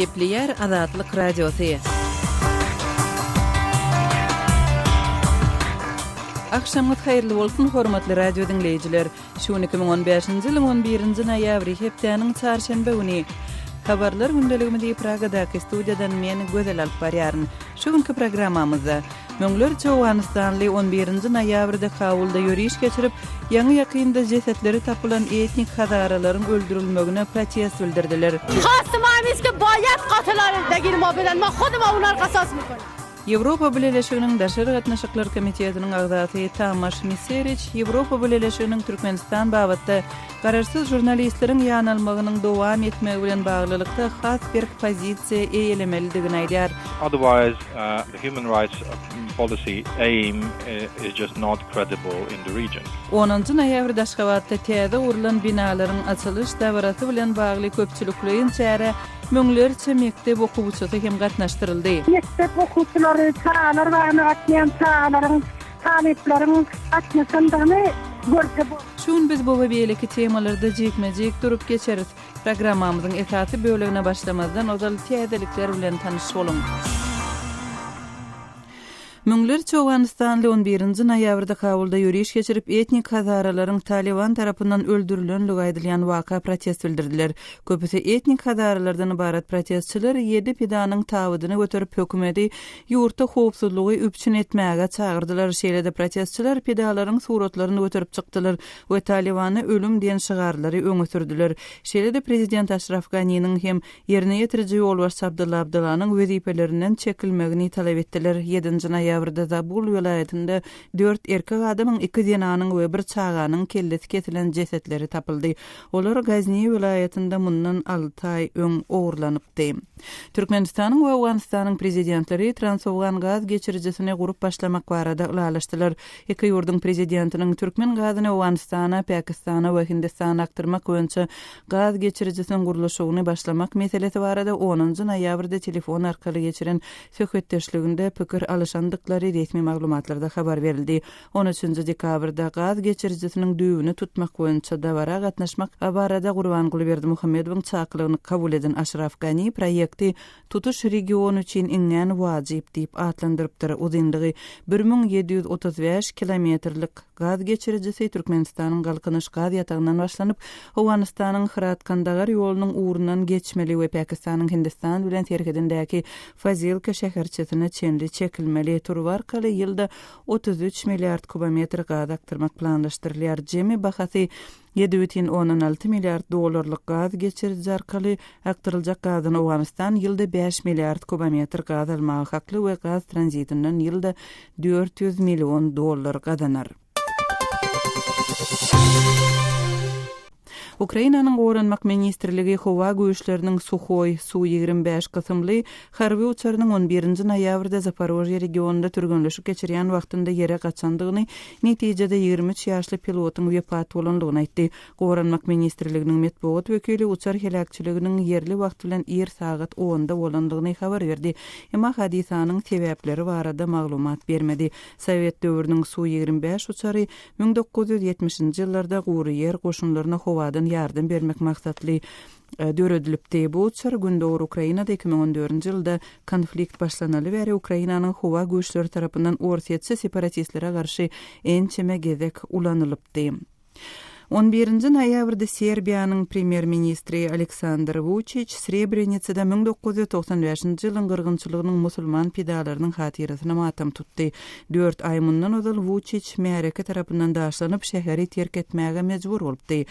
Gepleýär Azatlyk Radiosy. Agşamyňyz haýyrly bolsun, hormatly radio diňleýjiler! Şu gün 2015-nji ýylyň 11-nji noýabry, hepdäniň çarşenbe güni. Habarlar gündeligimizi Pragadaky studiýadan men, Gözel alyp barýaryn. Şu günki programmamyzda, Müňlerçe owganystanly on birinji noýabrda Kabulda ýöriş geçirip, ýaňy-ýakynda jesetleri tapylan etnik hazaralaryň öldürilmegine protest bildirdiler. Ýewropa Bileleşiginiň Daşary gatnaşyklar komitetiniň agzasy Tamaş Miseriç Ýewropa Bileleşiginiň Türkmenistan babatda garaşsyz žurnalistleriň ýanalmagynyň dowam etmegi bilen baglylykda has berk pozisiýa eýelemelidigini aýdýar. Otherwise, the human rights policy aim is just not credible in the region. Onunjy noýabrda Aşgabatda täze gurlan binalaryň açylyş dabarasy bilen bagly köpçülikleýin çärä müňlerçe mekdep okuwçysy hem gatnaşdyryldy. Mekdep okuwçylary, çagalar bagyna gatnaýan çagalaryň, talyplaryň gatnaşandygyny görse bolýar. Şu gün biz bu we beýleki temalarda jikme-jik durup geçeris. Programmamyzyň esasy bölegine başlamazdan ozal täzelikler bilen tanyş boluň. Müňlerçe owganystanly on birinji noýabrda Kabulda ýöriş geçirip, etnik hazaralaryň Talyban tarapyndan öldürilenligi aýdylýan waka protest bildirdiler. Köpüsi etnik hazaralardan ybarat protestçiler ýedi pidanyň tabydyny göterip, hökümeti ýurtda howpsuzlygy üpjün etmäge çagyrdylar. Şeýle-de protestçiler pidalaryň suratlaryny göterip çykdylar we Talybana ölüm diýen şygarlary öňe sürdüler. Şeýle-de prezident Aşraf Ganiniň hem ýerine ýetiriji ýolbaşçy Abdylla Abdylanyň wezipelerinden çekilmegini talap etdiler. Ýedinji noýabrda Zabul welaýatynda dört erkek adamyň, iki zenanyň we bir çaganyň kellesi kesilen jesetleri tapyldy. Olar Gazni welaýatynda mundan alty aý öň ogurlanypdy. Türkmenistanyň we Owganystanyň prezidentleri Transowgan gaz geçirijisini gurup başlamak barada ylalaşdylar. Iki ýurduň Prezidentiniň türkmen gazyny Owganystana, Pakistana we Hindistana akdyrmak boýunça gaz geçirijisiniň gurluşygyny başlamak meselesi barada onunjy noýabrda telefon arkaly geçiren söhbetdeşliginde pikir alyşandyklary resmi maglumatlarda habar berildi. On üçünji dekabrda gaz geçirijisiniň düýbüni tutmak boýunça dabara gatnaşmak barada Gurbanguly Berdimuhamedowyň çakylygyny kabul eden Aşraf Gani proýekti tutuş region üçin iňňän wajyp diýip atlandyrypdyr. Uzynlygy 1735 kilometrlik gaz geçirijisi Türkmenistanyň Galkynyş gaz ýatagyndan başlanyp, Owganystanyň Hyrat-Kandagar ýolunyň ugrundan geçmeli we Pakistanyň Hindistan bilen serhedindäki Fazilka şäherçesine çenli çekilmeli. Turba arkaly ýylda 33 milliard kubometr gaz akdyrmak planlaşdyrylýar. Jemi bahasy 7,6 milliard dollarlyk gaz geçiriji arkaly akdyryljak gazdan Owganystan ýylda 5 milliard kubometr gaz almaga hakly we gaz tranzitinden ýylda 400 million dollar gazanar. Ukrainanyň Goranmak ministrligi howa güýçleriniň Suhoý, Su-25 kysymly harby uçarynyň on birinji noýabrda Zaporožýe regionynda türgenleşik geçirýän wagtynda ýere gaçandygyny, netijede 23 ýaşly pilotyň wepat bolandygyny aýtdy. Goranmak ministrliginiň metbugat wekili uçar heläkçiliginiň ýerli wagt bilen ir sagat onda bolandygyny habar berdi, emma hadysanyň sebäpleri barada maglumat bermedi. Sowet döwrüniň Su-25 uçary 1970-nji ýyllarda gury ýer goşunlaryna howadan ýardam bermek maksatly döredilipdi. Bu uçar Gündogar Ukrainada 2014-nji ýylda konflikt başlanaly bäri Ukrainanyň howa güýçleri tarapyndan orsýetçi separatistlere garşy ençeme gezek ulanylypdy. On birinji noýabrda Serbiýanyň premýer-ministri Aleksandr Wuçiç Srebrenisada 1995-nji ýylyň gyrgynçylygynyň musulman pidalarynyň hatyrasyna matam tutdy. Dört aý mundan ozal Wuçiç märeke tarapyndan daşlanyp, şäheri terk etmäge mejbur bolupdy.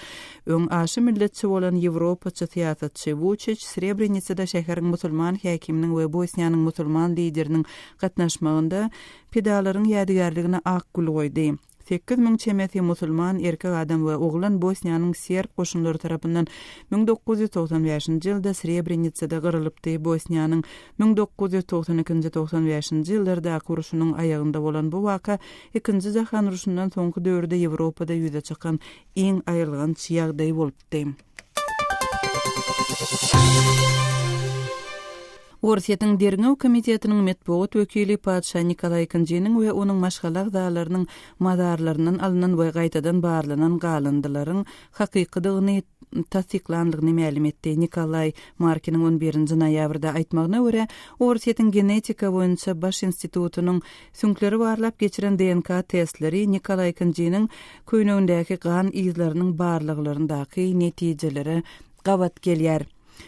Öň aşa milletçi bolan ýewropaçy syýasatçy Wuçiç Srebrenisada şäheriň musulman häkiminiň we Bosniýanyň musulman lideriniň gatnaşmagynda pidalaryň ýadygärligine ak gül goýdy. 8000 çemesi musulman erkek adam we oglan Bosniýanyň serb goşunlary tarapyndan 1995-nji ýylda Srebrenisada gyrylypdy. Bosniýanyň 1992-95-nji ýyllardaky urşunyň aýagynda bolan bu waka Ikinji jahan urşundan soňky döwürde Ýewropada ýüze çykan iň aýylganç ýagdaý bolupdy. Orsýetiň Derňew komitetiniň metbugat wekili patyşa Nikolaý II-niň we onuň maşgala agzalarynyň mazarlaryndan alnan we gaýtadan barlanan galyndylaryň hakykydygyny. tassyklandygyny mälim etdi. Nikolaý Markiniň on birinji noýabrda aýtmagyna görä, Orsýetiň Genetika boýunça baş institutynyň süňkleri barlap geçiren DNK testleri Nikolaý II-niň köýnegindäki gan yzlarynyň barlaglaryndaky netijelere gabat gelýär.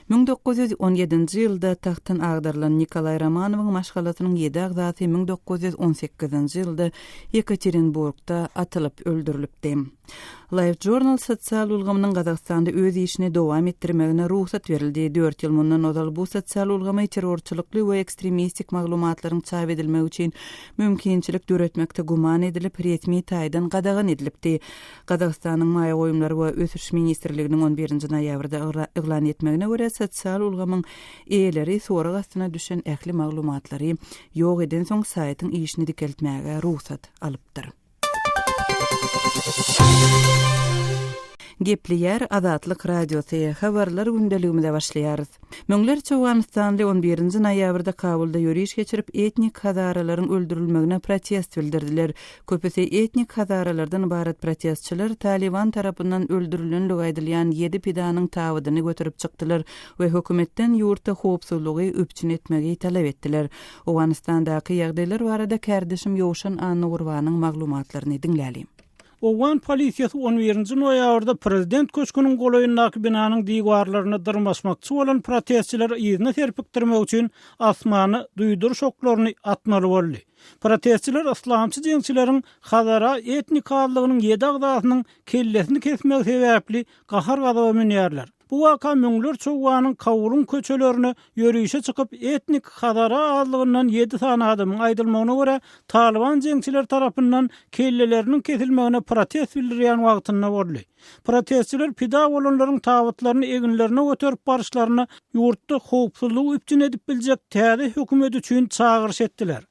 1917-nji ýylda tagtdan agdarylan Nikolaý Romanowyň maşgalasynyň ýedi agzasy 1918-nji ýylda Ýekaterinburgda atylyp öldürilipdi. LiveJournal sosial ulgamynyň Gazagystanda öz işini dowam etdirmegine rugsat berildi. Dört ýyl mundan ozal bu sosial ulgamy terrorçylykly we ekstremistik maglumatlaryň çap edilmegi üçin mümkinçilik döretmekde güman edilip, resmi taýdan gadagan edilipdi. Gazagystanyň Maýa goýumlar we ösüş ministrliginiň on birinji noýabrda yglan etmegine görä, sosial ulgamyň eýeleri sorag astyna düşen ähli maglumatlary ýok edensoň saýtyň işini dikeltmäge rugsat alypdyr. Gepleýär Azatlyk Radiosy, Habarlar gündeligimize başlaýarys. Müňlerçe owganystanly on birinji noýabrda Kabulda ýöriş geçirip, etnik hazaralaryň öldürilmegine protest bildirdiler. Köpüsi etnik hazaralardan ybarat protestçiler Talyban tarapyndan öldürilenligi aýdylýan ýedi pidanyň tabydyny göterip çykdylar we hökümetden ýurtda howpsuzlygy üpjün etmegi talap etdiler. Owganystandaky ýagdaýlar barada kärdeşim Ýowşan Annagurbanyň maglumatlaryny diňläliň. Owgan polisiýasy on birinji noýabrda prezident köşgüniň golaýyndaky binanyň diwarlaryna dyrmaşmakçy bolan protestçileri yzyna serpikdirmek üçin asmana duýduryş oklaryny atmaly boldy. Protestçiler yslamçy jeňçileriň hazara etnik azlygynyň ýedi agzasynyň kellesini kesmegi sebäpli gahar-gazaba münýärler. Bu waka müňlerçe owganyň Kabulyň köçelerine ýörişe çykyp, etnik hazara azlygyndan ýedi sany adamyň, aýdylmagyna görä, Talyban jeňçileri tarapyndan kelleleriniň kesilmegine protest bildirýän wagtynda boldy. Protestçiler pida bolanlaryň tabytlaryny eginlerine göterip baryşlaryna ýurtda howpsuzlygy üpjün edip biljek täze hökümet üçin çagyryş etdiler.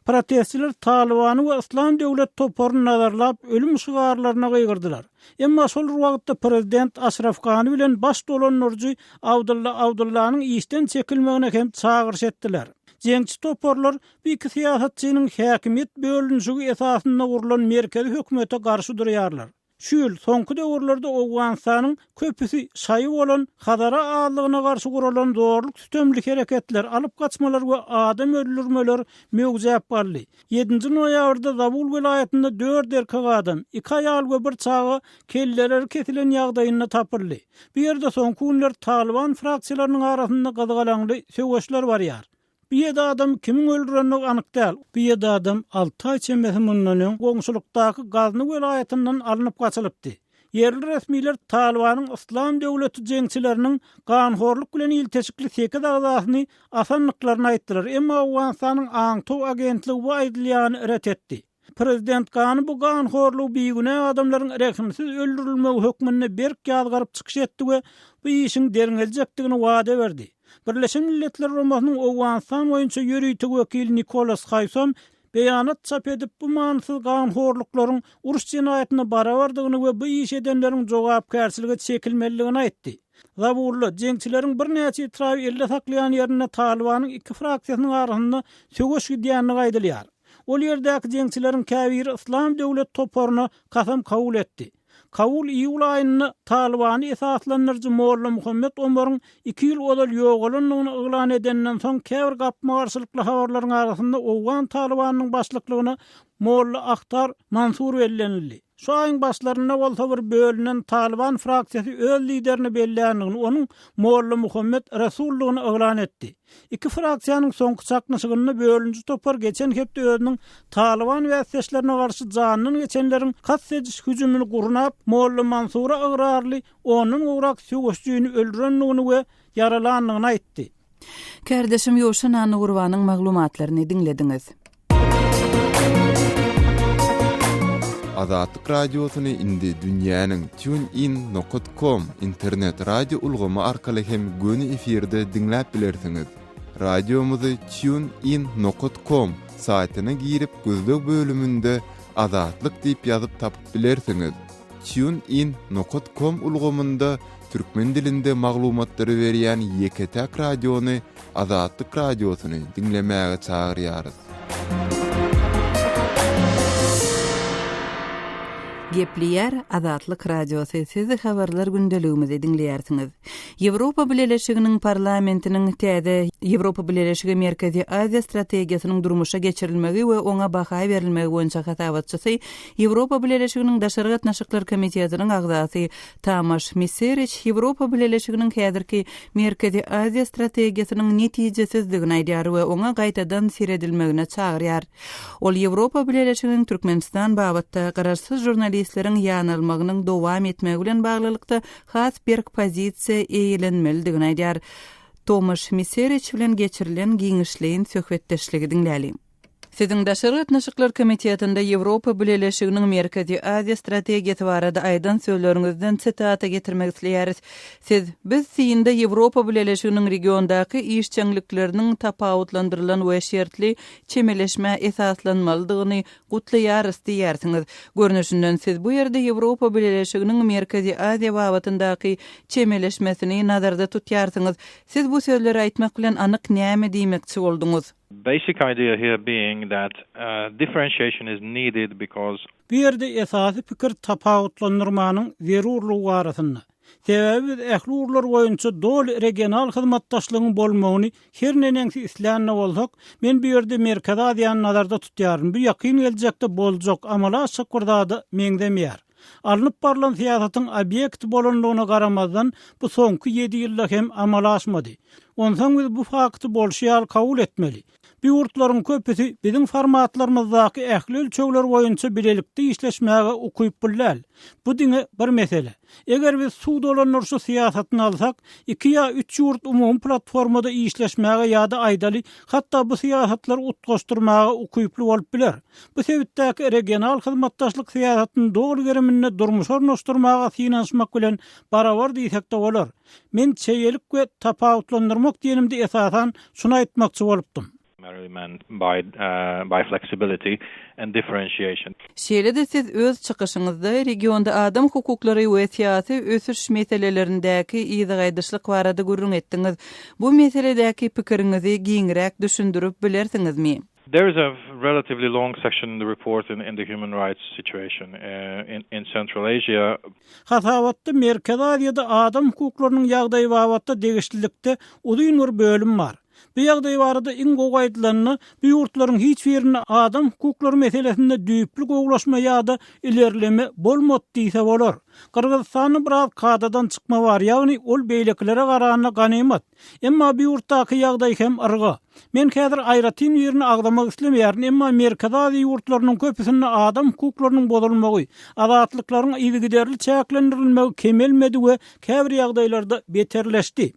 Protestçiler Talybany we Yslam döwlet toparyny nazarlap, ölüm şygarlaryna gygyrdylar. Emma şol bir wagtda prezident Aşraf Gani bilen baş dolandyryjy Abdylla Abdyllanyň işden çekilmegine hem çagyryş etdiler. Jeňçi toparlar bu iki syýasatçynyň häkimiýet bölünişigi esasynda gurlan merkezi hökümete garşy durýarlar. Şu ýyl soňky döwürlerde Owganystanyň köpüsi şaýy bolan Hazara azlygyna garşy guralan zorluk-sütemli hereketler, alyp gaçmalar we adam öldürmeler möwjäp galdy. Ýedinji noýabrda Zabul welaýatynda dört erkek adam, iki aýal we bir çaga kelleleri kesilen ýagdaýynda tapyldy. Bu ýerde soňky günler Talyban fraksiýalarynyň arasynda gyzgalaňly söweşler barýar. Bu ýedi adamy kimiň öldürendigi anyk däl. Bu ýedi adam alty aý çemesi mundan öň goňşulykdaky Gazny welaýatyndan alnyp gaçylypdy. Ýerli resmiler Talybanyň Yslam döwleti jeňçileriniň ganhorluk bilen ilteşikli sekiz agzasyny asandyklaryny aýtdylar, emma Owganystanyň aňtaw agentligi bu aýdylýany ret etdi. Prezident Gani bu ganhorlugy bigünä adamlaryň rehimsiz öldürilmegi hökmünde berk ýazgaryp çykyş etdi we bu işiň derňeljekdigini wada berdi. Birleşen Milletler Guramasynyň Owganystan boýunça ýörite wekili Nikolas Haýsom beýanat çap edip, bu manysyz ganhorluklaryň uruş jenaýatyna barabardygyny we bu işi edenleriň jogapkärçilige çekilmelidigini aýtdy. Zabulda, jeňçileriň birnäçe etraby elde saklaýan ýerinde Talybanyň iki fraksiýasynyň arasynda söweş gidýändigi aýdylýar. Ol ýerdäki jeňçileriň käbiri Yslam döwlet toparyna kasam kabul etdi. Kabul iýul aýynda Talybany esaslandyryjy Molla Muhammet Omaryň iki ýyl ozal ýogalandygyny yglan edenden soň käbir gapma-garşylykly habarlaryň arasynda owgan Talybanynyň başlyklygyna Molla Ahtar Mansur bellenildi. Şu aýyň başlarynda bolsa bir bölünen Talyban fraksiýasy öz liderini belländigini, onuň Molla Muhammet Resuldygyny yglan etdi. Iki fraksiýanyň soňky çaknyşygynda bölüniji topar geçen hepde özüniň Talyban bäsdeşlerine garşy janyndan geçenleriň kast ediş hüjümini gurnap, Molla Mansura ygrarly ondan gowrak söweşijini öldürendigini we ýaralandygyny aýtdy. Kärdeşim Ýowşan Annagurbanyň maglumatlaryny diňlediňiz. Azatlyk Radiosyny indi dünýäniň TuneIn nokat com internet radio ulgamy arkaly hem göni efirde diňläp bilersiňiz. Radiomyzy TuneIn nokat com saýtyna girip gözleg bölüminde Azatlyk diýip ýazyp tapyp bilersiňiz. TuneIn nokat com ulgamynda türkmen dilinde maglumatlary berýän ýeke-täk radiony Azatlyk Radiosyny diňlemäge çagyrýarys. Gepleýär Azatlyk Radiosy, siz habarlar gündeligimizi diňleýärsiňiz. Ýewropa Bileleşiginiň Parlamentiniň täze Ýewropa Bileleşigi Merkezi Aziýa strategiýasynyň durmuşa geçirilmegi we oňa baha berilmegi boýunça hasabatçysy, Ýewropa Bileleşiginiň Daşary gatnaşyklar komitetiniň agzasy Tamaş Miseriç Ýewropa Bileleşiginiň häzirki Merkezi Aziýa strategiýasynyň netijesizdigini aýdýar we oňa gaýtadan seredilmegine çagyrýar. Ol Ýewropa Bileleşiginiň Türkmenistan babatda garaşsyz žurnalistleriň ýanalmagynyň dowam etmegi bilen baglylykda has berk pozisiýa eýelenmelidigini aýdýar. Tomaş Miseriç bilen geçirilen giňişleýin söhbetdeşligi diňläliň. Siziň Daşary gatnaşyklar komitetinde Ýewropa Bileleşiginiň Merkezi Aziýa strategiýasy barada aýdan sözleriňizden sitata getirmek isleýäris. Siz, Biz synda Ýewropa Bileleşiginiň regiondaky işjeňlikleriniň tapawutlandyrylan we şertli çemeleşmä esaslanmalydygyny gutlaýarys diýýärsiňiz. Görnüşinden, siz bu ýerde Ýewropa Bileleşiginiň Merkezi Aziýa babatyndaky çemeleşmesini nazarda tutýarsyňyz. Siz bu sözleri aýtmak bilen anyk näme diýmekçi bolduňyz? Basic idea here being that differentiation is needed because. Bu ýerde esasy pikir tapawutlandyrmanyň zerurlygy barasynda. Sebäbi biz ähli ugurlar boýunça doly regional hyzmatdaşlygyň bolmagyny her neneňsi islän-de bolsak, men bu ýerde Merkezi Aziýany nazarda tutýaryn, bu ýakyn geljekde boljak, amala aşjak bir zada meňzemeýär. Alnyp barlan syýasatyň obýekti bolandygyna garamazdan, bu soňky ýedi ýylda hem amala aşmady. Onsoň biz bu fakty bolşy ýaly kabul etmeli. Bu ýurtlaryň köpüsi biziň formatlarymyzdaky ähli ölçegler boýunça bilelikde işleşmäge ukyply däl. Bu diňe bir mesele. Eger biz suw dolandyryşy syýasatyny alsak, iki ýa üç ýurt umumy platformada işleşmäge ýa-da aýdaly, hatda bu syýasatlary utgaşdyrmaga ukyply bolup biler. Bu sebitdäki regional hyzmatdaşlyk syýasatyny doly geriminde durmuşa ornaşdyrmaga synanyşmak bilen barabar diýsek-de bolar. Men çeýelik we tapawutlandyrmak diýenimde esasan şuny aýtmakçy bolupdym. Şeýle-de siz öz çykyşyňyzda regionda adam hukuklary we syýasy ösüş meselelerindäki yzagaýdyşlyk barada gürrüň etdiňiz. Bu meseledäki pikiriňizi giňräk düşündirip bilersiňizmi? There is a relatively long section in the report in the human rights situation in Central Asia. Hasabatda Merkezi Aziýada adam hukuklarynyň ýagdaýy babatda degişlilikde uzyn bir bölüm bar. Bu ýagdaý barada iň gowy aýdylanda, bu ýurtlaryň hiç birinde adam hukuklary meselesinde düýpli gowulaşma ýa-da ilerleme bolmady diýse bolar. Gyrgyzystanda biraz kadadan çykma bar, ýagny ol beýlekilere garanda ganymat. Emma bu ýurtdaky ýagdaý hem yrga. Men häzir aýratyn birini agzamak islemeýärin, emma Merkezi Aziýa ýurtlarynyň köpüsinde adam hukuklarynyň bozulmagy, azatlyklaryň yzygiderli çäklendirilmegi kemelmedi we käbir ýagdaýlarda beterleşdi.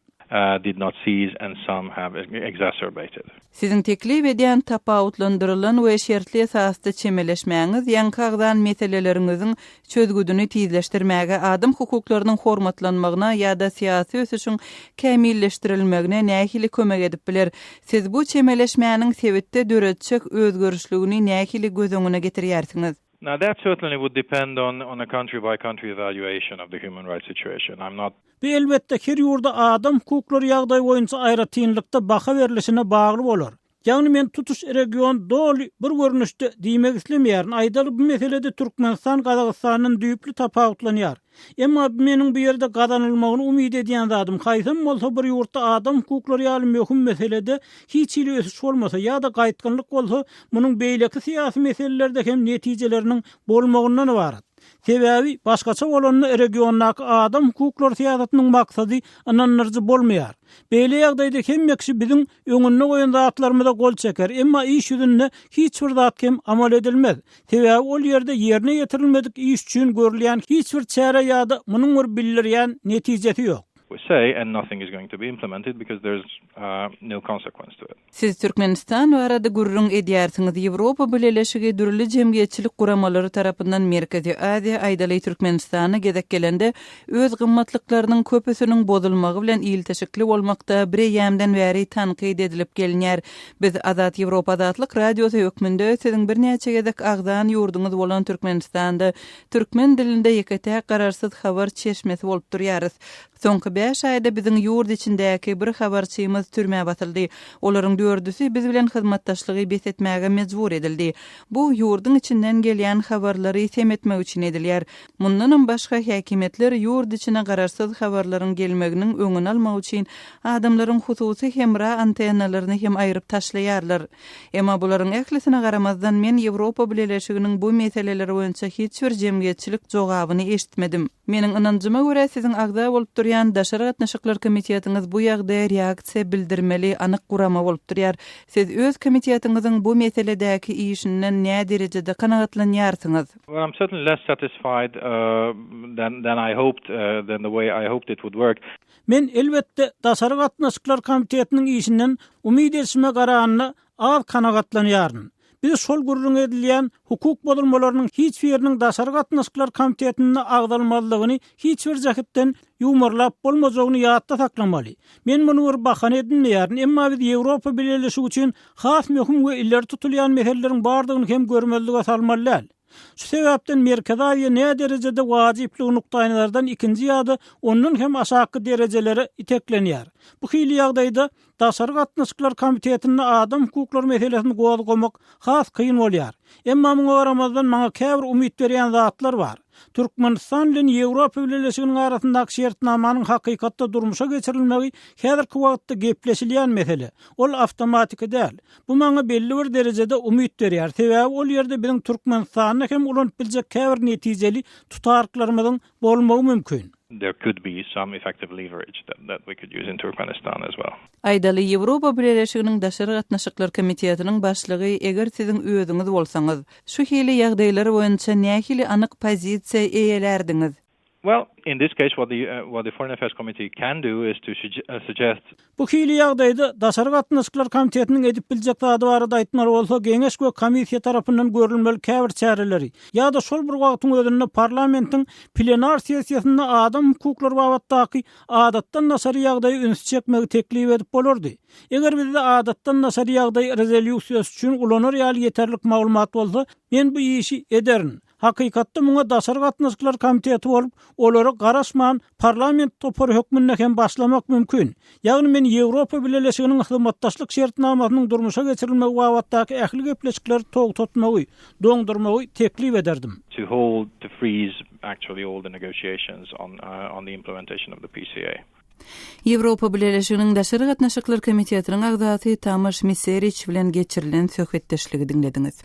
did not cease and some have exacerbated. Siziň teklip edýän tapawutlandyrylan we şertli esasda çemeleşmäňiz ýaňky agzan meseleleriňiziň çözgüdini tizleşdirmäge, adam hukuklarynyň hormatlanmagyna ýa-da syýasy ösüşiň kämilleşdirilmegine nähili kömek edip biler? Siz bu çemeleşmäniň sebitde döretjek özgerişligini nähili göz öňüne getirýärsiňiz? Now that certainly would depend on on a country by country evaluation of the human rights situation. I'm not. Bu elbetde her ýurda adam hukuklary ýagdaýy boýunça aýratynlykda baha berlişine bagly bolar. Ýagny men tutuş region doly bir görnüşde diýmek islemeýärin, aýdaly bu meselede Türkmenistan Gazagystandan düýpli tapawutlanýar. Emma bu meniň bu ýerde gazanylmagyny umyt edýän zadym, haýsam bolsa bir ýurtda adam hukuklary ýaly möhüm meselede hiç hili ösüş bolmasa ýa-da gaýtgynlyk bolsa, munuň beýleki syýasy meselelerde hem netijeleriniň bolmagyndan ybarat. Sebäbi, başgaça bolanda regiondaky adam hukuklary syýasatynyň maksady ynandyryjy bolmaýar. Beýle ýagdaýda hemme kişi biziň öňünde goýan zatlarymyza gol çeker, emma iş ýüzünde hiç bir zat hem amal edilmez. Sebäbi ol ýerde ýerine ýetirilmedik iş üçin görülýän hiç bir çäre ýa-da munuň bir bildirýän netijesi ýok. We say and nothing is going to be implemented because there's no consequence to it. Siz Türkmenistan barada gürrüň edýärsiňiz, Ýewropa Bileleşigi dürli jemgyýetçilik guramalary tarapyndan Merkezi Aziýa, aýdaly Türkmenistana gezek gelende, öz gymmatlyklarynyň köpüsiniň bozulmagy bilen ilteşikli bolmakda bireýýämden bäri tankyt edilip gelinýär. Biz Azat Ýewropa Azatlyk Radiosy hökmünde siziň birnäçe gezek agzan ýurduňyz bolan Türkmenistanda türkmen dilinde ýeke-täk garaşsyz habar çeşmesi bolup durýarys. Soňky bäş. Bäş aýda biziň ýurt içindäki bir habarçymyz türmä basyldy. Olaryň dördüsi biz bilen hyzmatdaşlygy bes etmäge mejbur edildi. Bu, ýurduň içinden gelýän habarlary sem etmek üçin edilýär. Mundanam başga, häkimiýetler ýurt içine garaşsyz habarlaryň gelmeginiň öňüni almak üçin adamlaryň hususy hemra antennalaryny hem aýryp taşlaýarlar. Emma bularyň ählisine garamazdan, men Ýewropa Bileleşiginiň bu meseleler boýunça hiç bir jemgyýetçilik jogabyny eşitmedim. Meniň ynanjyma görä, siziň agza bolup durýan Daşary gatnaşyklar komitetiňiz bu ýagdaýa reaksiýa bildirmeli anyk gurama bolup durýar. Siz öz komitetiňiziň bu meseledäki işinden näderejede kanagatlanýarsyňyz? Well, I'm certainly less satisfied than than I hoped, than the way I hoped it would work. Men, elbetde, Daşary gatnaşyklar komitetiniň işinden umyt edişime garanda az kanagatlanýaryn. Biz şol gürrüňi edilýän hukuk bozulmalarynyň hiç biriniň Daşary gatnaşyklar komitetinde agzalmazlygyny hiç bir jähetden ýuwmarlap bolmajagyny ýatda saklamaly. Men muny bir bahana edinmeýärin, emma biz Ýewropa Bileleşigi üçin has möhüm we ileri tutulýan meseleleriň bardygyny hem görmezlige salmaly däl. Şu sebäpden Merkezi Aziýa näderejede wajyplygy nukdaýnazardan ikinji ýa-da ondan hem aşakky derejelere iteklenýär. Bu hili ýagdaýda Daşary gatnaşyklar komitetinde adam hukuklary meselesini gozgamak has kyn bolýar. Emma muňa garamazdan maňa käbir umyt berýän zatlar bar. Türkmenistan bilen Ýewropa Bileleşiginiň arasyndaky şertnamanyň hakykatda durmuşa geçirilmegi häzirki wagtda gepleşilýän mesele. Ol awtomatiki däl. Bu maňa belli bir derejede umyt berýär, sebäbi ol ýerde biziň Türkmenistanda hem ulanyp biljek käbir netijeli tutaryklarymyzyň bolmagy mümkin. There could be some effective leverage that that we could use in Turkmenistan as well. Aýdaly, Ýewropa Bileleşiginiň Daşary gatnaşyklar komitetiniň başlygy eger siziň özüňiz bolsaňyz, şu hili ýagdaýlar boýunça nähili anyk pozisiýa eýelärdiňiz? Well, in this case what the what the Foreign Affairs Committee can do is to suggest. Bu hili ýagdaýda Daşary gatnaşyklar komitetiniň edip biljek zady barada aýtmaly bolsa, geňeş we komissiýa tarapyndan görülmeli käbir çäreleri ýa-da şol bir wagtyň özünde parlamentiň plenar sessiýasynda adam hukuklary babatdaky adatdan daşary ýagdaýa ünsi çekmegi teklip edip bolardy. Eger bizde adatdan daşary ýagdaý rezolýusiýasy üçin ulanar ýaly ýeterlik maglumat bolsa, men bu işi ederin. Hakykatda muňa Daşary gatnaşyklar komiteti bolup, olara garaşman parlament topary hökmünde hem başlamak mümkin. Ýagny men Ýewropa Bileleşiginiň hyzmatdaşlyk şertnamasynyň durmuşa geçirilmegi babatdaky ähli gepleşikleri togtatmagy, doňdurmagy teklip ederdim. To hold, to freeze actually all the negotiations on on the implementation of the PCA. Ýewropa Bileleşiginiň Daşary gatnaşyklar komitetiniň agzasy Tamaş Miseriç bilen geçirilen söhbetdeşligi diňlediňiz.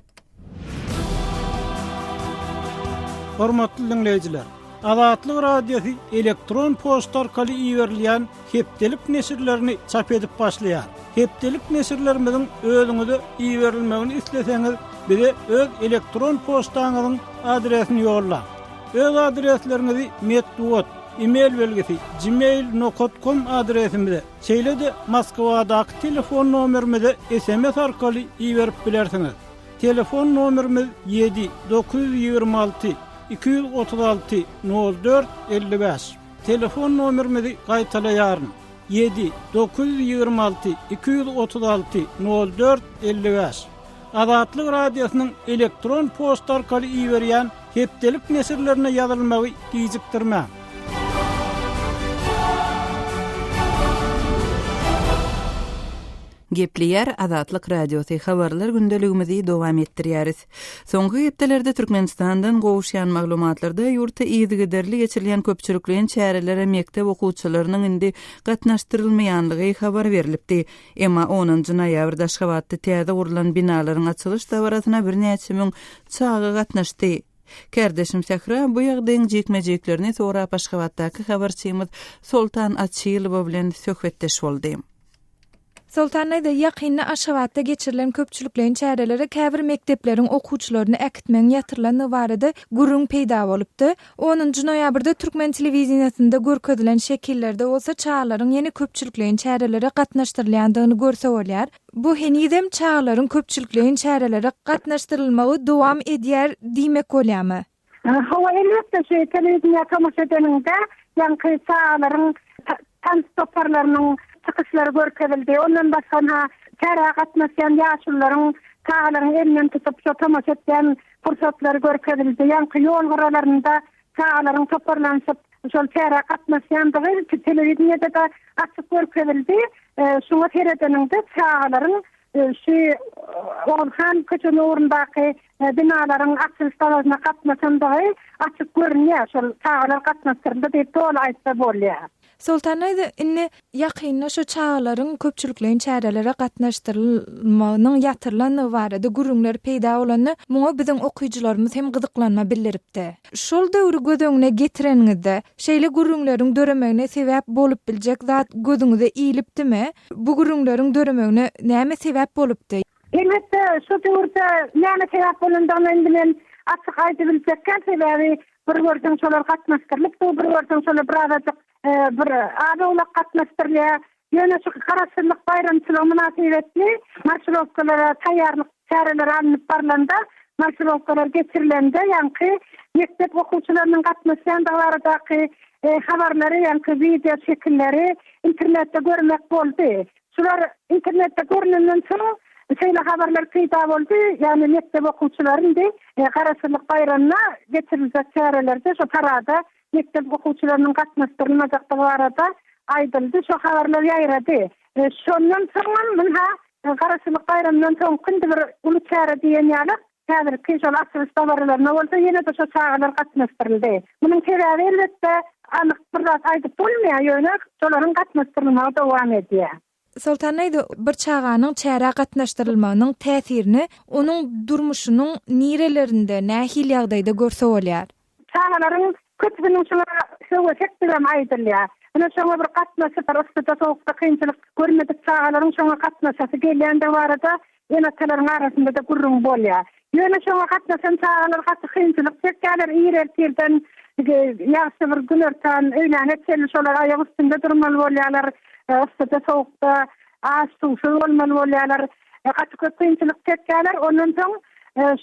Hormatly diňleýjiler! Azatlyk Radiosy elektron poçta arkaly iberilýän hepdelik neşirlerini çap edip başlaýar. Hepdelik neşirlerimiziň özüňize iberilmegini isleseňiz, bize öz elektron poçtaňyzyň adresini ýollaň. Öz adresleriňizi metbugat, e-mail belgisi, gmail nokat kom adresimize, şeýle-de Moskwadaky telefon nomerimize sms arkaly iberip bilersiňiz. Telefon nomerimiz ýedi, 926 236 04 55. Telefon nomerimizi gaýtalaýaryn, ýedi, 926 236 04 55. Azatlyk Radiosynyň elektron poçta arkaly iberýän hepdelik neşirlerine ýazylmagy gijikdirmäň. Gepleýär Azatlyk Radiosy, Habarlar gündeligimizi dowam etdirýäris. Soňky hepdelerde Türkmenistandan gowuşýan maglumatlarda ýurtda yzygiderli geçirilýän köpçülikleýin çärelere mekdep okuwçylarynyň indi gatnaşdyrylmaýanlygy habar berlipdi. Emma onunjy noýabrda Aşgabatda täze gurlan binalaryň açylyş dabarasyna birnäçe müň çaga gatnaşdy. Kärdeşim Sähra bu ýagdaýyň jikme-jiklerini sorap Aşgabatdaky habarçymyz Soltan Açylowa bilen söhbetdeş boldy. Soltan daýza, ýakynda Aşgabatda geçirilen köpçülikleýin çärelere käbir mekdepleriň okuwçylaryny äkitmegiň ýatyrylandygy barada gürrüň peýda bolupdy. Onunjy noýabrda türkmen telewideniýesinde görkezilen şekillerde bolsa çagalaryň ýene köpçülikleýin çärelere gatnaşdyrylýandygyny görse bolýar. Bu henizem çagalaryň köpçülikleýin çärelere gatnaşdyrylmagy dowam edýär diýmek bolýarmy? Hawa, elbetde, şu telewideniýä tomaşa edeniňde ýaňky çagalaryň tans toparlarynyň çykyşlary görkezildi. Ondan başga ynha çärä gatnaşýan ýaşulularyň çagalaryň elinden tutup şo tomaşa etýän pursatlary görkezildi. Ýaňky ýol gyralarynda çagalaryň toparlanyşyp. şol çärä gatnaşýandygy telewideniýede-de açyk görkezildi. Şuňa seredeniňde çagalaryň şu Ogulhan köçesiniň ugrundaky binalaryň açylyş dabarasyna gatnaşandygy açyk görünýär. Şol çagalar gatnaşdyryldy diýip doly aýtsa bolýar. Soltan daýza, indi ýakynda şu çagalaryň köpçülikleýin çärelere gatnaşdyrylmagynyň ýatyrylandygy barada gürrüňler peýda bolanda, muňa biziň okyjylarymyz hem gyzyklanma bildiripdi. Şol döwri göz öňüne getireniňizde, şeýle gürrüňleriň döremegine sebäp bolup biljek zat gözüňize ilipdimi? Bu gürrüňleriň döremegine näme sebäp bolupdy? Elbetde, şo döwürde näme sebäp bolandygyny indi men açyk aýdybiljek däl, sebäbi bir görseň şolar gatnaşdyrylypdy, bir görseň şolar birazajyk bir az-owlak gatnaşdyrylýar. Ýöne şu Garaşsyzlyk baýramçylygy mynasybetli marşirowkalara taýýarlyk çäreleri alnyp barlanda, marşirowkalar geçirilende ýaňky mekdep okuwçylarynyň gatnaşýandygy baradaky habarlary, ýaňky wideo şekilleri internetde görmek boldy. Şular internetde görnenden soň şeýle habarlar peýda boldy, ýagny mekdep okuwçylary indi Garaşsyzlyk baýramyna geçiriljek çärelerde şo parada mekdep okuwçylarynyň gatnaşdyrylmajakdygy barada aýdyldy, şo habarlar ýaýrady. Şondan soňam ynha Garaşsyzlyk baýramyndan soňky indi bir uly çäre diýen ýaly häzirki şol açylyş dabaralaryna bolsa ýene-de şo çagalar gatnaşdyryldy. Munuň sebäbi elbetde anyk bir zat aýdyp bolmaýar, ýöne şolaryň gatnaşdyrylmagy dowam edýär. Soltan daýza, bir çaganyň çärä gatnaşdyrylmagynyň täsirini onuň durmuşynyň nirelerinde, nähili ýagdaýda görse bolýar? Çagalaryň köpüsiniň şuňa höwesekdigem aýdylýar. Ine, şoňa bir gatnaşyp, bir yssyda-sowukda kynçylyk görmedik çagalaryň şoňa gatnaşasy gelýändigi barada ene-atalaryň arasynda-da gürrüň bolýar. Ýöne şoňa gatnaşan çagalar gaty kynçylyk çekýärler, ir ertirden ýagşy bir günortan, öýläne çenli şolar aýak üstünde durmaly bolýarlar, yssyda-sowukda aç-suwsuz bolmaly bolýarlar, gaty köp kynçylyk çekýärler. Ondan soň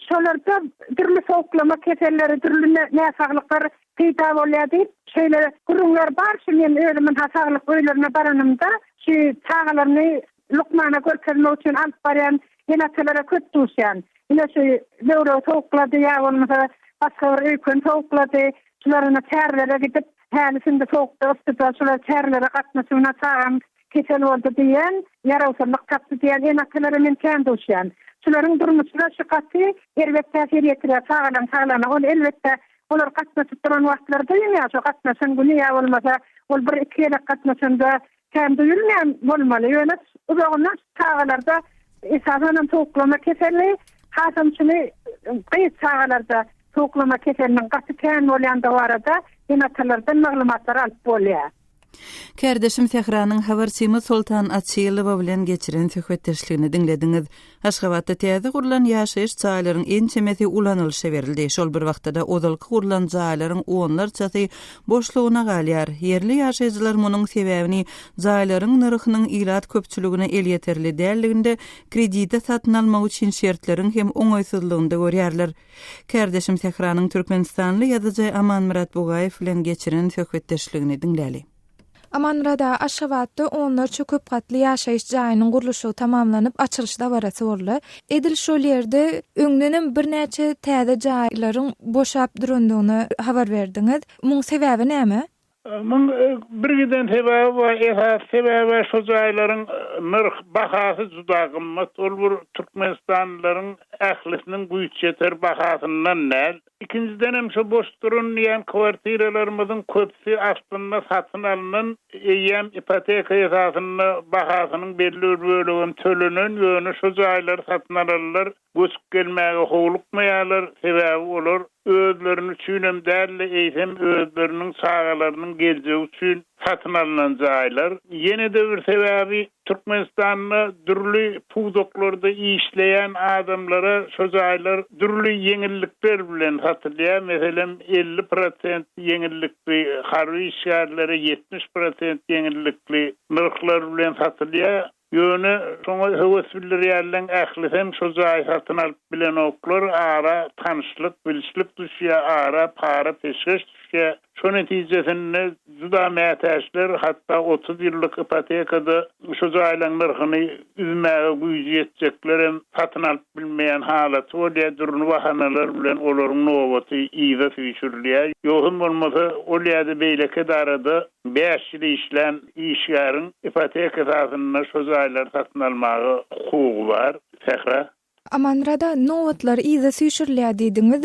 şolarda dürli sowuklama keselleri, dürli näsaglyklar peýda bolýar diýip, şeýle gürrüňler bar. Şu men özüm ynha saglyk öýlerine baranymda şu çagalaryny lukmana görkezmek üçin alyp barýan ene-atalara köp duşýan. Ine şu böwregi sowuklady ýa bolmasa başga bir öýkeni sowuklady. Şular ine çärelere gidip, häli-şindi sowukda, yssyda şular çärelere gatnaşyp ine çagam kesel boldy diýen, ýarawsyzlyk tapdy diýen ene-atalara men kän duşýan. Şularyň durmuşyna şu gaty erbet täsir ýetirýär çagalaryň saglygyna. Ol elbetde olar gatnaşyp duran wagtlary duýulmaýar şo gatnaşan güni ýa bolmasa ol bir-iki gezek gatnaşanda Kän duýulmaýan bolmaly, ýöne uzagyndan çagalarda esasanam sowuklama keseli, hasam şuny gyz çagalarda sowuklama keseliniň gaty kän bolýandygy barada ene-atalardan maglumatlar alyp bolýar. Kärdeşim Sähranyň habarçymyz Soltan Açylowa bilen geçiren söhbetdeşligini diňlediňiz. Aşgabatda täze gurlan ýaşaýyş jaýlaryň ençemesi ulanylyşa berildi. Şol bir wagtda-da ozalky gurlan jaýlaryň onlarçasy boşlugyna galýar. Ýerli ýaşaýjylar munuň sebäbini jaýlaryň nyrhynyň ilat köpçüligine elýeterli däldiginde, kredite satyn almak üçin şertleriň hem oňaýsyzlygynda görýärler. Kärdeşim Sähranyň türkmenistanly ýazyjy Amanmyrat Bugaýew bilen geçiren söhbetdeşligini diňläli. Amanmyrat aga, Aşgabatda onlarça köp gatly ýaşaýyş jaýynyň gurluşygy tamamlanyp, açylyş dabarasy boldy. Edil şol ýerde öňdenem birnäçe täze jaýlaryň boşap durandygyny habar berdiňiz. Muň sebäbi näme? Muň birgiden sebäbi bar. Esasy sebäbi şo jaýlaryň nyrh, bahasy juda gymmat. Ol bir türkmenistanlylaryň ählisiniň güýç ýeter bahasyndan däl. Ikinjidenem şo boş duran diýýän kwartiralarymyzyň köpüsi aslynda satyn alnan, eýýäm ipoteka esasynda bahasynyň belli bir bölegem tölenen, ýöne şo jaýlary satyn alanlar göçüp gelmäge howlukmaýarlar, sebäbi olar özlerini üçinem däl-de, eýsem özleriniň çagalarynyň geljegi üçin satyn alnan jaýlar. Ýene-de bir sebäbi, Türkmenistanda dürli pudaklarda işleýän adamlara şo jaýlar dürli ýeňillikler bilen satylýar. Meselem, 50 prosent ýeňillikli harby işgärlere 70 prosent ýeňillikli nyrhlar bilen satylýar. Ýöne şoňa höwes bildirýänleň ählisem şo jaýy satyn alyp bilenoklar, ara tanyşlyk, bilişlik düşýär, ara para-peşgeş düşýär. çykýar. Şo netijesinde juda mätäçler hatda 30 ýyllyk ipotekada şo jaýlaryň nyrhyny üzmäge güýji ýetjeklerem satyn alyp bilmeýän halaty bolýar, dürli bahanalar bilen olaryň nobaty yza süýşürilýär. Ýogsam bolmasa ol ýa-da beýleki edarada bäş ýyl işlän işgäriň ipoteka esasynda şo jaýlary satyn almaga hukugy bar. Sähra. Amanmyrat aga, nobatlar yza süýşürilýär diýdiňiz.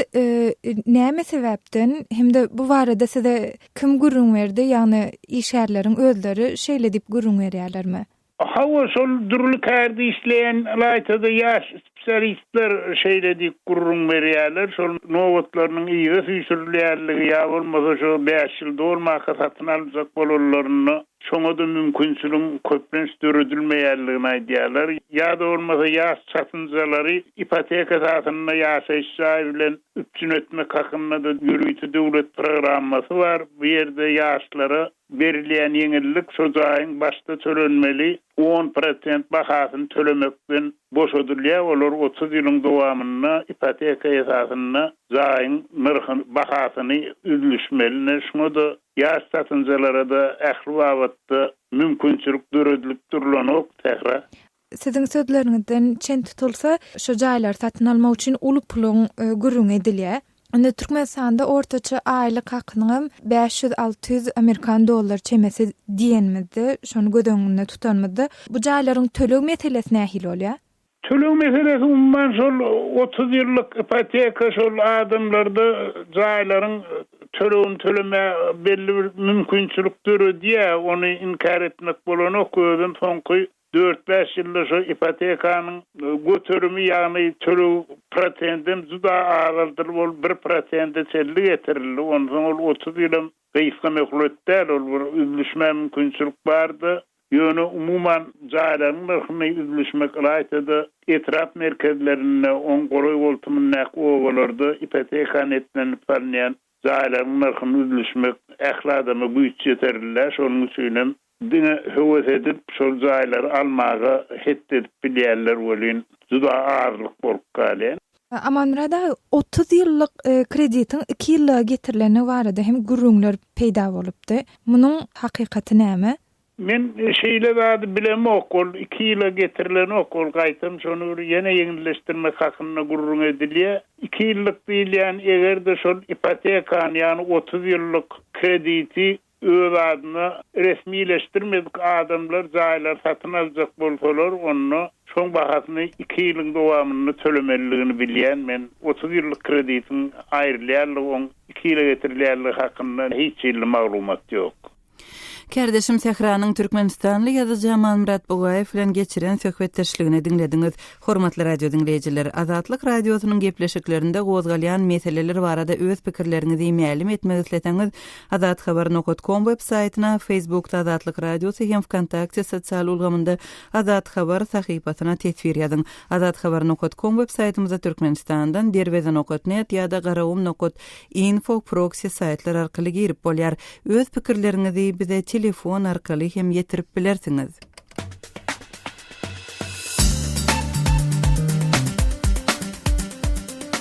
Näme sebäpden hem-de bu barada size kim gürrüň berdi, ýagny işgärleriň özleri şeýle diýip gürrüň berýärlermi? Hawa, şol dürli kärde işleýän, ylaýta-da ýaş spesialistler şeýle diýip gürrüň berýärler, şol nobatlarynyň yza süýşürilýänligi ýa bolmasa şo bäş ýyl dolmaka satyn aljak bolanlarynda şoňa-da mümkinçiligiň köplenç döredilmeýänligini aýdýarlar. Ýa-da bolmasa ýaş çatynjalary ipoteka esasynda ýaşaýyş jaý bilen üpjün etmek hakynda-da ýörite döwlet programmasy bar. Bu ýerde ýaşlara berilýän ýeňillik şo jaýyň başda tölenmeli 10% bahasyny tölemekden boşadylýar, olar 30 ýylyň dowamynda ipoteka esasynda jaýyň nyrhyny, bahasyny üzlüşmeli. Şuňa-da ýaş satynjalara-da ähli babatda mümkinçilik döredilip durlanok, Sähra. Siziň sözleriňizden çen tutulsa, şu jaýlary satyn almak üçin uly puluň gürrüňi edilýär. Indi Türkmenistanda ortaça aýlyk hakynyňam 500-600 amerikan dollar çemesi diýenimizde, şony göz öňünde tutanymyzda, bu jaýlaryň töleg meselesi nähili bolýar? Töleg meselesi umuman şol 30 ýyllyk ipoteka şol adamlarda jaýlaryň tölegini tölemäge belli bir mümkinçilik döredýär, ony inkär etmek bolanok, özem soňky Dört-bäş ýylda şo ipotekanyň göterimi, ýagny töleg prosendem juda azaldylyp, ol bir prosende çenli getirildi. Onsoň ol 30 ýylam gysga möhlet däl, ol bir üzlüşmä mümkinçilik bardy. Ýöne umuman jaýlaryň nyrhyny üzlüşmek ylaýta-da etrap merkezlerinde, oň golaý-goltumyndaky obalarda ipoteka netlenip salynýan jaýlaryň nyrhyny üzlüşmek ähli adama güýç ýeterli däl, şonuň üçinem Diňe höwes edip, şol jaýlary almaga het edip bilýänler welin, juda azlyk bolup galýar. Amanmyrat aga, 30 ýyllyk kreditiň iki ýyllyga getirilenligi barada hem gürrüňler peýda bolupdy. Munuň hakykaty näme? Men şeýle zady bilemok, ol iki ýyla getirilenok, ol gaýtam şony bir ýene ýeňilleşdirmek hakynda gürrüň edilýär. Iki ýyllyk diýilýän, eger-de şol ipotekany, ýagny 30 ýyllyk krediti Öz adyna resmileşdirmedik adamlar jaýlary satyn aljak bolsalar, onda şoň bahasyny iki ýylyň dowamynda tölemelidigini bilýän men. 30 ýyllyk kreditiň aýrylýanlygy, oň iki ýyla getirilýänligi hakynda hiç hili maglumat ýok. Kärdeşim Sähranyň türkmenistanly ýazyjy Amanmyrat Bugaýew bilen geçiren söhbetdeşligini diňlediňiz. Hormatly radio diňleýjiler, Azatlyk Radiosynyň gepleşiklerinde gozgalýan meseleler barada öz pikirleriňizi mälim etmek isleseňiz, Azathabar nokat kom web saýtyna, Facebookda Azatlyk Radiosy hem Wkontakte sosial ulgamynda Azathabar sahypasyna teswir ýazyň. Azathabar nokat kom web saýtymyza Türkmenistandan Derweze nokat net ýa-da Garagum nokat info proksi saýtlar arkaly girip bolýar. Öz pikirleriňizi bize telefon arkaly hem ýetirip bilersiňiz.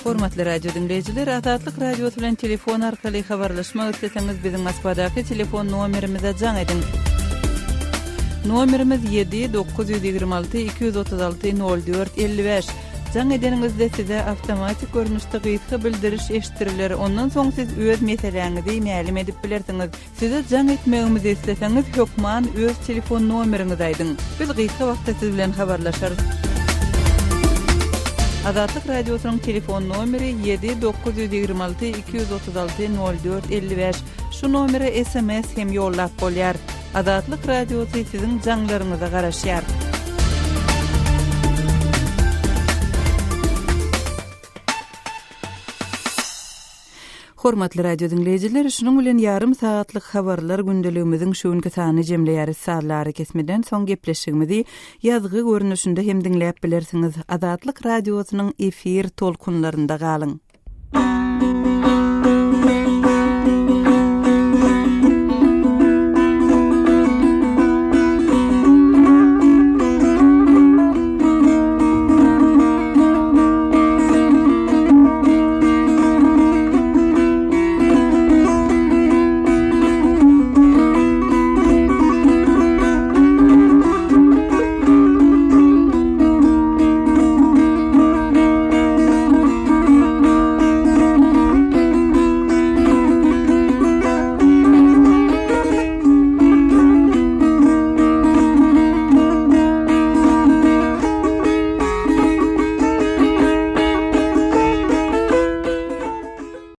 Hormatly radio diňleýjiler, Azatlyk Radiosy bilen telefon arkaly habarlaşmak isleseňiz, biziň Moskwadaky telefon nomerimize jaň ediň. Nomerimiz 7 926 236 04 55. Jaň edeniňizde size awtomatik görnüşde gysga bildiriş eşitdiriler, ondan soň siz öz meseläňizi mälim edip bilersiňiz. Size jaň etmegimizi isleseňiz hökman öz telefon nomeriňizi aýdyň. Biz gysga wagtda siz bilen habarlaşarys. Azatlyk Radiosynyň telefon nomeri 7 926 236 04 55. Şu nomere sms hem ýollap bolýar. Azatlyk Radiosy siziň jaňlaryňyza garaşýar. Hormatly radio diňleýjiler, şunuň bilen ýarym sagatlyk habarlar gündeligimiziň şu günki sanyny jemleýäris. Sazly arakesmeden soň gepleşigimizi ýazgy görnüşinde hem diňläp bilersiňiz. Azatlyk Radiosynyň efir tolkunlarynda galyň!